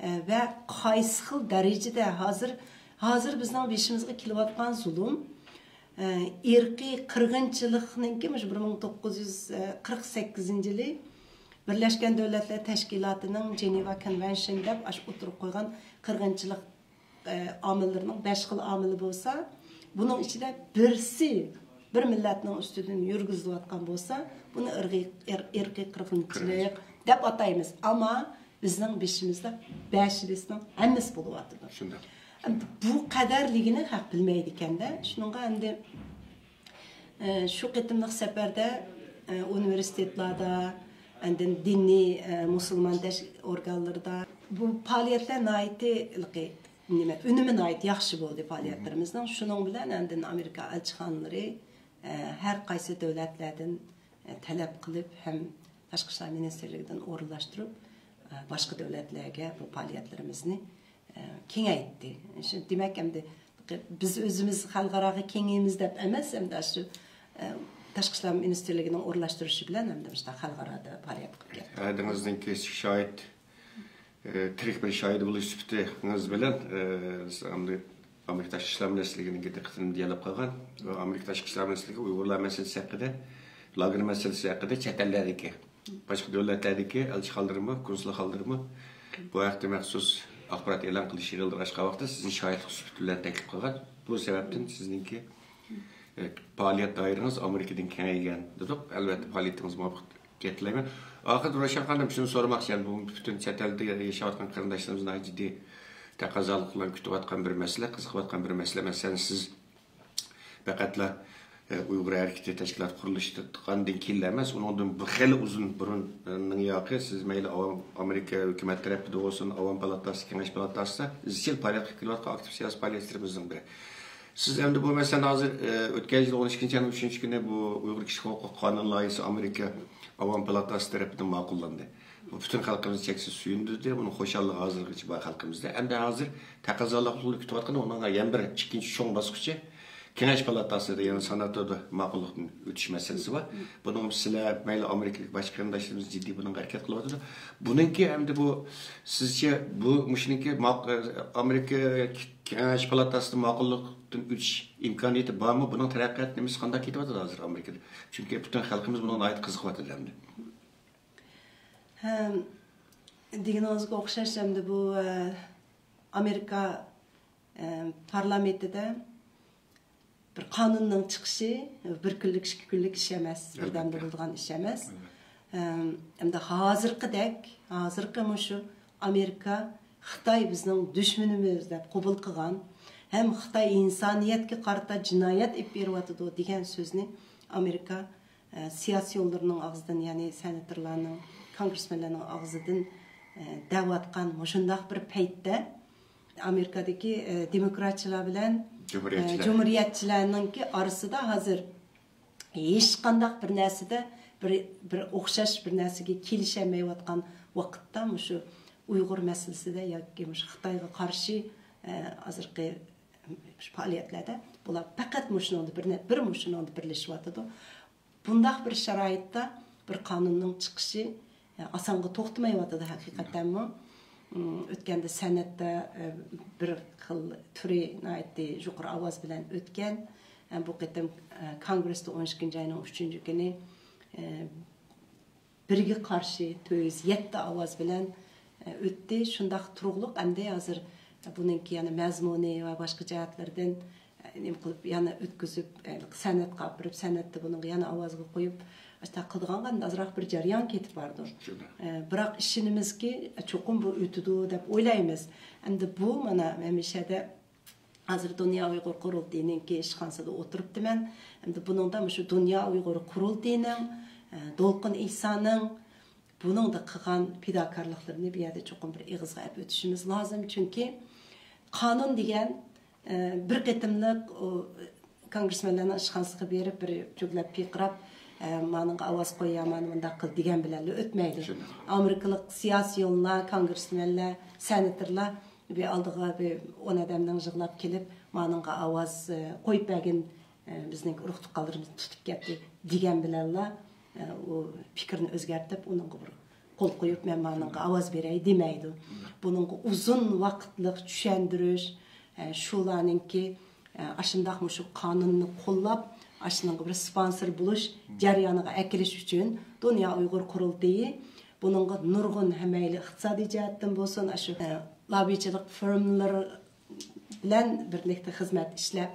ئە، ۋە قايسى خىل دەرىجىدە ھازىر، ھازىر بىزنىڭ بېشىمىزغا كېلىۋاتقان زۇلۇم، ئە، ئىرقىي قىرغىنچىلىقنىڭكى مۇشۇ بىر مىڭ توققۇز يۈز قىرىق سەككىزىنچى يىلى بىرلەشكەن دۆلەتلەر تەشكىلاتىنىڭ جېنېۋا كونۋېنشن دەپ ئاشۇ ئوتتۇرىغا قويغان قىرغىنچىلىق، ئە، ئامىللىرىنىڭ بەش خىل ئامىلى بولسا، بۇنىڭ ئىچىدە بىرسى بىر مىللەتنىڭ ئۈستىدىن يۈرگۈزۈلۈۋاتقان بولسا، بۇنى ئىرقىي، ئىر-، ئىرقىي قىرغىنچىلىق دەپ ئاتايمىز. ئەمما بىزنىڭ بېشىمىزدا بەشىلىسىنىڭ ھەممىسى بولۇۋاتىدۇ. شۇنداق. ئەمدى بۇ قەدەرلىكىنى خەق بىلمەيدىكەندە. شۇنىڭغا ئەمدى، ئە، شۇ قېتىملىق سەپەردە، ئە، ئۇنىۋېرسىتېتلاردا، ئاندىن دىنىي، ئە، مۇسۇلمان تەش-، ئورگانلىرىدا بۇ پائالىيەتلەر ناھايىتى، نېمە، ئۈنۈمى ناھايىتى ياخشى بولدى پائالىيەتلىرىمىزنىڭ. شۇنىڭ بىلەن ئاندىن ئامېرىكا ئەلچىخانىلىرى، ئە، ھەر قايسى دۆلەتلەردىن، ئە، تەلەپ قىلىپ ھەم تاشقى ئىشلار مىنىستىرلىكىدىن ئورۇنلاشتۇرۇپ، ئە، باشقا دۆلەتلەرگە بۇ پائالىيەتلىرىمىزنى، ئە، كېڭەيتتى. شۇ، دېمەك، ئەمدى بىز ئۆزىمىز خەلقئاراغا كېڭىيىمىز دەپ ئەمەس، ئەمدى شۇ، ئە، تاشقى ئىشلار مىنىستىرلىكىنىڭ ئورۇنلاشتۇرۇشى بىلەن ئەمدى مۇشۇنداق خەلقئارادا پائالىيەت قىلىپ كەتتۇق. ھەدىڭىزدىن كېسىك شاھىت، ئە، تىرىك بىر شاھىت بولۇش سۈپىتىڭىز بىلەن، ئە، ئەمدى ئامېرىكا تاشقى ئىشلار مىنىستىرلىكىنىڭكى دىققىتىنى جەلپ قىلغان ۋە ئامېرىكا تاشقى ئىشلار مىنىستىرلىكى ئۇيغۇرلار مەسىلىسى ھەققىدە، لاگېر مەسىلىسى ھەققىدە چەت ئەللەردىكى، باشقا دۆلەتلەردىكى ئەلچىخانىلىرىمۇ، كونسۇلخانىلىرىمۇ بۇ ھەقتە مەخسۇس ئاخبارات ئېلان قىلىش يىغىنلىرى ئاچقان ۋاقىتتا سىزنى شاھىتلىق سۈپىتى بىلەن تەكلىپ قىلغان. بۇ سەۋەبتىن سىزنىڭكى، ئە، پائالىيەت دائىرىڭىز ئامېرىكىدىن كېڭەيگەن دېدۇق. ئەلۋەتتە، پائالىيىتىڭىز مۇۋەپپەقىيەتلەر تىلەيمەن. ئاخىرىدا روشەن خانىم، شۇنى سورىماقچى، يەنى بۇ پۈتۈن چەت ئەلدە ياشاۋاتقان قېرىنداشلىرىمىز ناھايىتى جىددىي تەقەززالىق بىلەن كۈتۈۋاتقان بىر مەسىلە، قىزىقىۋاتقان بىر مەسىلە. مەسىلەن، سىز پەقەتلا، ئە، ئۇيغۇر ھەرىكىتى تەشكىلاتى قۇرۇلۇشقاندىن كېيىنلا ئەمەس، ئۇنىڭدىن بۇ خېلى ئۇزۇن بۇرۇن، ئە، نىڭ ياقى سىز مەيلى ئاۋام، ئامېرىكا ھۆكۈمەت تەرىپىدە بولسۇن، ئاۋام پالاتاسى، كېڭەش پالاتاسىدا ئىزچىل پائالىيەت قىلىپ كېلىۋاتقان ئاكتىپ سىياسىي پائالىيەتچىلىرىمىزنىڭ بىرى. سىز ئەمدى بۇ مەسىلىنى ھازىر، ئە، ئۆتكەن يىل ئون ئىككىنچى ئاينىڭ ئۈچىنچى كۈنى بۇ ئۇيغۇر كىشىلىك ھوقۇق قانۇن لايىھىسى ئامېرىكا ئاۋام پالاتاسى تەرىپىدىن ماقۇللاندى. بۇ پۈتۈن خەلقىمىزنى چەكسىز سۆيۈندۈردى، ئۇنىڭ خۇشاللىقى ھازىرغىچە بار خەلقىمىزدە. ئەمدى ھازىر تەقەززالىق بولۇپ كۈتۈۋاتقىنى ئۇنىڭ يەنە بىر ئىككىنچى چوڭ باسقۇچى كېڭەش پالاتاسىدا، يەنى سېناتتا ماقۇللۇقتىن ئۆتۈش مەسىلىسى بار. بۇنىڭ سىلەر مەيلى ئامېرىكىدىكى باشقا قېرىنداشلىرىمىز جىددىي بۇنىڭغا ھەرىكەت قىلىۋاتىدۇ. بۇنىڭكى ئەمدى بۇ سىزچە بۇ مۇشۇنىڭكى ماق-، ئامېرىكا كېڭەش پالاتاسىدا ماقۇللۇقتىن ئۆتۈش ئىمكانىيىتى بارمۇ؟ بۇنىڭ تەرەققىيات نېمىسى قانداق كېتىۋاتىدۇ ھازىر ئامېرىكىدا؟ چۈنكى پۈتۈن خەلقىمىز بۇنىڭغا ناھايىتى قىزىقىۋاتىدۇ ئەمدى. ھەم، دېگىنىڭىزگە ئوخشاش، ئەمدى بۇ، ئە، ئامېرىكا، ئە، پارلامېنتىدا بىر قانۇننىڭ چىقىشى بىر كۈنلۈك، ئىككى كۈنلۈك ئىش ئەمەس، بىردەمدە بولىدىغان ئىش ئەمەس. ئەلۋەتتە. ئەم، ئەمدى ھازىرقىدەك، ھازىرقى مۇشۇ ئامېرىكا خىتاي بىزنىڭ دۈشمىنىمىز دەپ قوبۇل قىلغان ھەم خىتاي ئىنسانىيەتكە قارىتا جىنايەت ئېلىپ بېرىۋاتىدۇ دېگەن سۆزنى ئامېرىكا، ئە، سىياسىيونلىرىنىڭ ئاغزىدىن، يەنى سېناتورلارنىڭ، كونگرېسمېنلارنىڭ ئاغزىدىن، ئە، دەۋاتقان مۇشۇنداق بىر پەيتتە، ئامېرىكادىكى، ئە، دېموكراتچىلار بىلەن، ئە، جۇمھۇرىيەتچىلەر. جۇمھۇرىيەتچىلەرنىڭكى ئارىسىدا ھازىر ھېچقانداق بىر نەرسىدە بىر، بىر ئوخشاش بىر نەرسىگە كېلىشەلمەيۋاتقان ۋاقىتتا، مۇشۇ ئۇيغۇر مەسىلىسىدە ياكى مۇشۇ خىتايغا قارشى، ئە، ھازىرقى شۇ پائالىيەتلەردە بۇلار پەقەت مۇشۇنىڭدا بىر نە-، بىر مۇشۇنىڭدا بىرلىشىۋاتىدۇ. بۇنداق بىر شارائىتتا بىر قانۇننىڭ چىقىشى، ئە، ئاسانغا توختىمايۋاتىدۇ ھەقىقەتەنمۇ. ئىم، ئۆتكەندە سېناتتا، ئە، بىر خىل تۈرى ناھايىتى يۇقىرى ئاۋاز بىلەن ئۆتكەن. ئە، بۇ قېتىم، ئە، كونگرېستا ئون ئىككىنچى ئاينىڭ ئۈچىنچى كۈنى، ئە، بىرگە قارشى تۆت يۈز يەتتە ئاۋاز بىلەن، ئە، ئۆتتى. شۇنداق تۇرۇقلۇق ئەمدى ھازىر بۇنىڭكى يەنە مەزمۇنى ۋە باشقا جەھەتلىرىدىن، ئە، نېمە قىلىپ يەنە ئۆتكۈزۈپ، ئە، سېناتقا ئاپىرىپ، سېناتتا بۇنىڭغا يەنە ئاۋازغا قويۇپ، ئاشۇنداق قىلىدىغانغا ئەمدى ئازراق بىر جەريان كېتىپ بارىدۇ. شۇنداق. ئە، بىراق ئىشىنىمىزكى، چوقۇم بۇ ئۆتىدۇ دەپ ئويلايمىز. ئەمدى بۇ مانا ھەمىشەدە ھازىر دۇنيا ئۇيغۇر قۇرۇلتىيىنىڭكى ئىشخانىسىدا ئولتۇرۇپتىمەن. ئەمدى بۇنىڭدا مۇشۇ دۇنيا ئۇيغۇر قۇرۇلتىيىنىڭ، ئە، دولقۇن ئىسانىڭ بۇنىڭدا قىلغان پىداكارلىقلىرىنى بۇ يەردە چوقۇم بىر ئېغىزغا ئەپ ئۆتۈشىمىز لازىم. چۈنكى قانۇن دېگەن، ئە، بىر قېتىملىق، ئۇ، كونگرېسمېنلارنىڭ ئىشخانىسىغا بېرىپ، بىر جۈگلەپ پىرقىراپ، ئە، مانىڭغا ئاۋاز قوي يا مانا مۇنداق قىل دېگەن بىلەنلا ئۆتمەيدۇ. شۇنداق. ئامېرىكىلىق سىياسىيونلار، كونگرېسمېنلار، سېناتورلار بىر ئالدىغا بىر ئون ئادەمنىڭ يىغلاپ كېلىپ، مانىڭغا ئاۋاز، ئە، قويۇپ بەرگىن، ئە، بىزنىڭ ئۇرۇق تۇغقانلىرىمىز تۇتۇپ كەتتى دېگەن بىلەنلا، ئە، ئۇ پىكرىنى ئۆزگەرتىپ، ئۇنىڭغا بىر قول قويۇپ، مەن مانىڭغا ئاۋاز بېرەي دېمەيدۇ. بۇنىڭغا ئۇزۇن ۋاقىتلىق چۈشەندۈرۈش، ئە، شۇلارنىڭكى، ئە، ئاشۇنداق مۇشۇ قانۇننى قوللاپ، ئاشۇنىڭغا بىر سپونسور بولۇش جەريانىغا ئەكېلىش ئۈچۈن دۇنيا ئۇيغۇر قۇرۇلتىيى بۇنىڭغا نۇرغۇن ھەم مەيلى ئىقتىسادىي جەھەتتىن بولسۇن، ئاشۇ، ئە، لاببىچىلىق فىرمىلىرى بىلەن بىرلىكتە خىزمەت ئىشلەپ،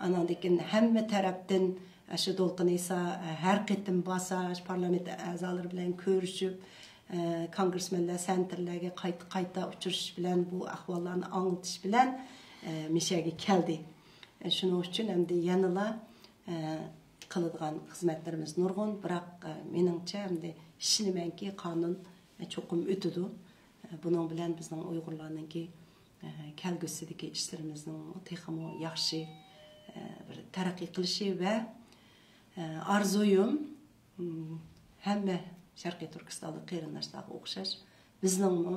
ئاناندىن كېيىن ھەممە تەرەپتىن ئاشۇ دولقۇن ئىسا، ئە، ھەر قېتىم بارسا، ئاشۇ پارلامېنت ئەزالىرى بىلەن كۆرۈشۈپ، ئە، كونگرېسمېنلەر، سېناتورلارغا قايتا، قايتا ئۇچرىشىش بىلەن، بۇ ئەھۋاللارنى ئاڭلىتىش بىلەن، ئە، مىشەگە كەلدى. ئە، شۇنىڭ ئۈچۈن ئەمدى يەنىلا، ئە، قىلىدىغان خىزمەتلىرىمىز نۇرغۇن، بىراق، ئە، مېنىڭچە ئەمدى ئىشىنىمەنكى، قانۇن، ئە، چوقۇم ئۆتىدۇ. ئە، بۇنىڭ بىلەن بىزنىڭ ئۇيغۇرلارنىڭكى، ئە، كەلگۈسىدىكى ئىشلىرىمىزنىڭ تېخىمۇ ياخشى، ئە، بىر تەرەققىي قىلىشى ۋە، ئە، ئارزۇيۇم، م، ھەممە شەرقىي تۈركىستانلىق قېرىنداشلارغا ئوخشاش بىزنىڭمۇ،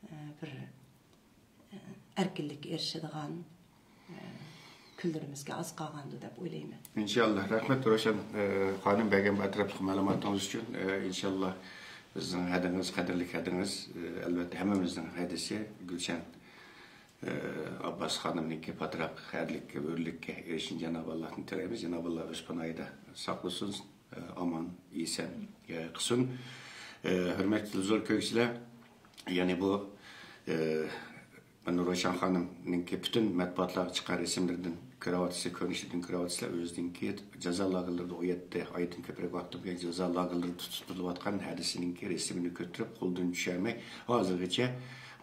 ئە، بىر، ئە، ئەركىنلىككە ئېرىشىدىغان، ئە، كۈنلىرىمىزگە ئاز قالغاندۇ دەپ ئويلايمەن. ئىنشاللا. رەھمەت، روشەن، ئە، خانىم، بەرگەن بۇ ئەتراپلىق مەلۇماتىڭىز ئۈچۈن. ئە، ئىنشاللا بىزنىڭ ھەدىڭىز، قەدىرلىك ھەدىڭىز، ئە، ئەلۋەتتە ھەممىمىزنىڭ ھەدىسى گۈلشەن، ئە، ئابباس خانىمنىڭكى پاتراق ھەدىلىككە، ھۆرلۈككە ئېرىشىشىنى جانابى ئاللاھتىن تىلەيمىز. جانابى ئاللا ئۆز پاناھىدا ساقلىسۇن، ئامان، ئېسەن قىلسۇن. ھۆرمەتلىك تېلېۋىزور كۆرگۈچىلەر، يەنى بۇ، مانا روشەن خانىمنىڭكى پۈتۈن مەتبۇئاتلارغا چىققان رەسىملىرىدىن كۆرۈۋاتىسىز، كۆرۈنۈشلىرىدىن كۆرۈۋاتىسىلەر، ئۆزىنىڭكى جازا لاگېرلىرىدا ئون يەتتە ئايدىن كۆپرەك ۋاقىتتىن بۇيان جازا لاگېرلىرىدا تۇتۇلۇۋاتقان ھەدىسىنىڭكى رەسىمىنى كۆتۈرۈپ، قولىدىن چۈشۈرمەي، ھازىرغىچە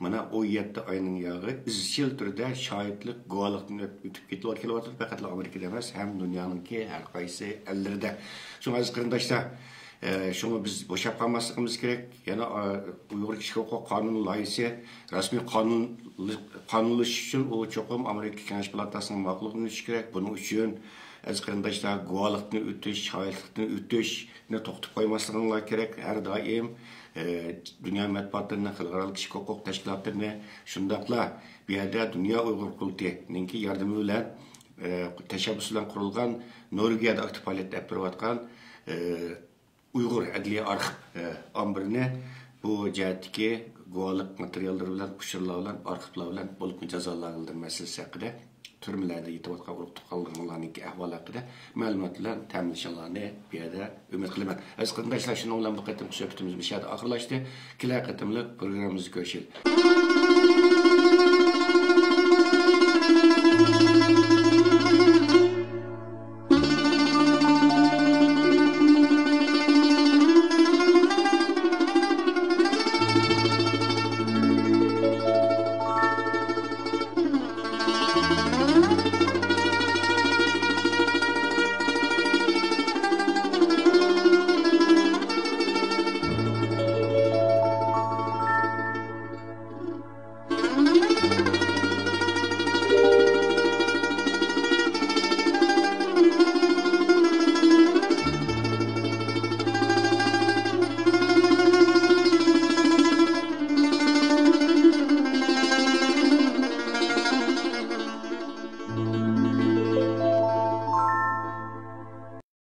مانا ئون يەتتە ئاينىڭ ياغى ئىزچىل تۈردە شاھىتلىق، گۇۋاھلىقتىن ئۆت-، ئۆتۈپ كېتىۋات-، كېلىۋاتىدۇ. پەقەتلا ئامېرىكىدا ئەمەس، ھەم دۇنيانىڭكى ھەر قايسى ئەللىرىدە. شۇڭا ئەزىز قېرىنداشلار، ئە، شۇڭا بىز بوشاپ قالماسلىقىمىز كېرەك. يەنە، ئە، ئۇيغۇر كىشىلىك ھوقۇق قانۇن لايىھىسى رەسمىي قانۇن-، قانۇنلىشىش ئۈچۈن ئۇ چوقۇم ئامېرىكا كېڭەش پالاتاسىنىڭ ماقۇللۇقىدىن ئۆتۈشى كېرەك. بۇنىڭ ئۈچۈن ئەزىز قېرىنداشلار، گۇۋاھلىقتىن ئۆتۈش، شاھىتلىقتىن ئۆتۈش، توختاپ قويماسلىقىڭلار كېرەك. ھەر دائىم، ئە، دۇنيا مەتبۇئاتلىرىنى، خەلقئارالىق كىشىلىك ھوقۇق تەشكىلاتلىرىنى، شۇنداقلا بۇ يەردە دۇنيا ئۇيغۇر قۇرۇلتىيىنىڭكى ياردىمى بىلەن، ئە، تەشەببۇسى بىلەن قۇرۇلغان، نورۋېگىيەدە ئاكتىپ پائالىيەت ئېلىپ بېرىۋاتقان، ئە، ئۇيغۇر ئەدلىيە ئارخىپ، ئە، ئامبىرىنى بۇ جەھەتتىكى گۇۋاھلىق ماتېرىياللىرى بىلەن، ئۇچۇرلار بىلەن، ئارخىپلار بىلەن، بولۇپمۇ جازا لاگېرلىرى مەسىلىسى ھەققىدە تۈرمىلەردە يېتىۋاتقان ئۇرۇق تۇغقانلىرىڭلارنىڭكى ئەھۋالى ھەققىدە مەلۇمات بىلەن تەمىنلىشىڭلارنى بۇ يەردە ئۈمىد قىلىمەن. ئەزىز قېرىنداشلار، شۇنىڭ بىلەن بۇ قېتىمقى سۆھبىتىمىز مۇشۇ يەردە ئاخىرلاشتى. كېلەر قېتىملىق پروگراممىمىزدا كۆرۈشەيلى.